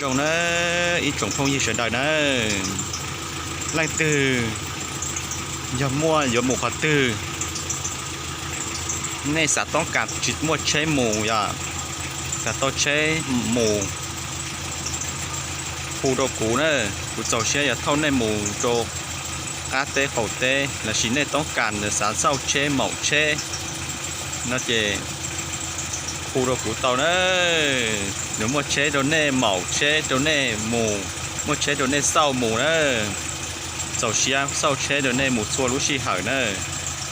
Zoo na, ib tsoom phooj ywg sawv daws na, leej twg yog muaj yuav mus qhov twg, nej xav toob kas tsis muaj tsheb mus yom, xav tau tsheb mus, hu rau kuv na, kuv txaus siab yuav thauj nej mus rau qab teb qaum teb, lossis nej toob kas xav xauj tsheb maum tsheb no ces hu rau kuv tau na. Yuav muaj tsheb rau nej maum, tsheb rau nej mus, muaj tsheb rau nej xauj mus na. Txaus siab xauj tsheb rau nej mus txhua lub sij hawm na.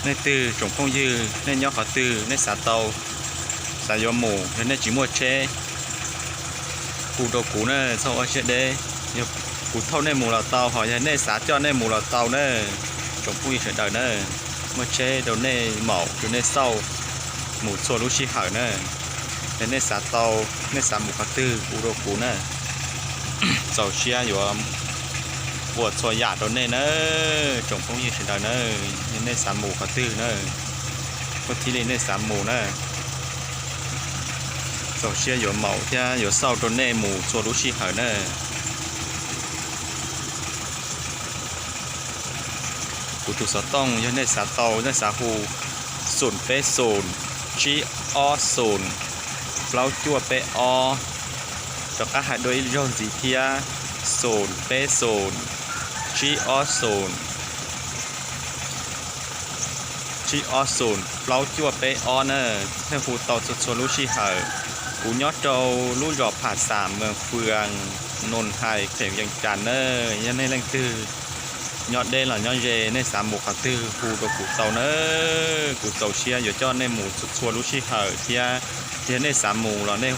Leej twg tsoom phooj ywg nej nyob qhov twg, nej xav tau, xav yuav mus, yog nej tsis muaj tsheb, hu rau kuv na, txhob ua siab deb. Yog kuv thauj nej mus los tau, ho yog nej xav coj nej mus los tau na. Tsoom phooj ywg sawv daws na, muaj tsheb rau nej maum, rau nej xauj mus txhua lub sij hawm na. Yog nej xav tau, nej xav mus qhov twg hu rau kuv na. Txaus siab yuav ua txhua yam rau nej na, tsoom phooj ywg sawv daws na. Yog nej xav mus qhov twg na, kuj thiaj li nej xav mus na. Txaus siab yuav maum thiab yuav xauj rau nej mus txhua lub sij hawm na. Kuv tus xov tooj yog nej xav tau nej xav hu xoom peb xoom, tsib ob xoom, plaub cuaj peb ob. Rov qab hais dua ib zaug ntxiv thiab, xoom peb xoom, tsib ob xoom, tsib ob xoom, plaub cuaj peb ob na. Nej hu tau txhua txhua lub sij hawm. Kuv nyob rau lub zos Pham Xam, Moos Fwam, Noos Hais, kheem Vees Cas na. Yog nej leej twg nyob deb los nyob ze, nej xav mus qhov twg hu rau kuv tau na. Kuv txaus siab yuav coj nej mus txhua txhua lub sij hawm thiab. Yog nej xav mus los nej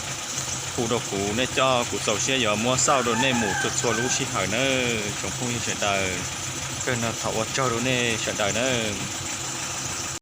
hu rau kuv, nej coj, kuv txaus siab yuav muab xauj rau nej mus txhua txhua lub sij hawm na, tsoom phooj ywg sawv daws. Kawg no thov ua tsaug rau nej sawv daws na.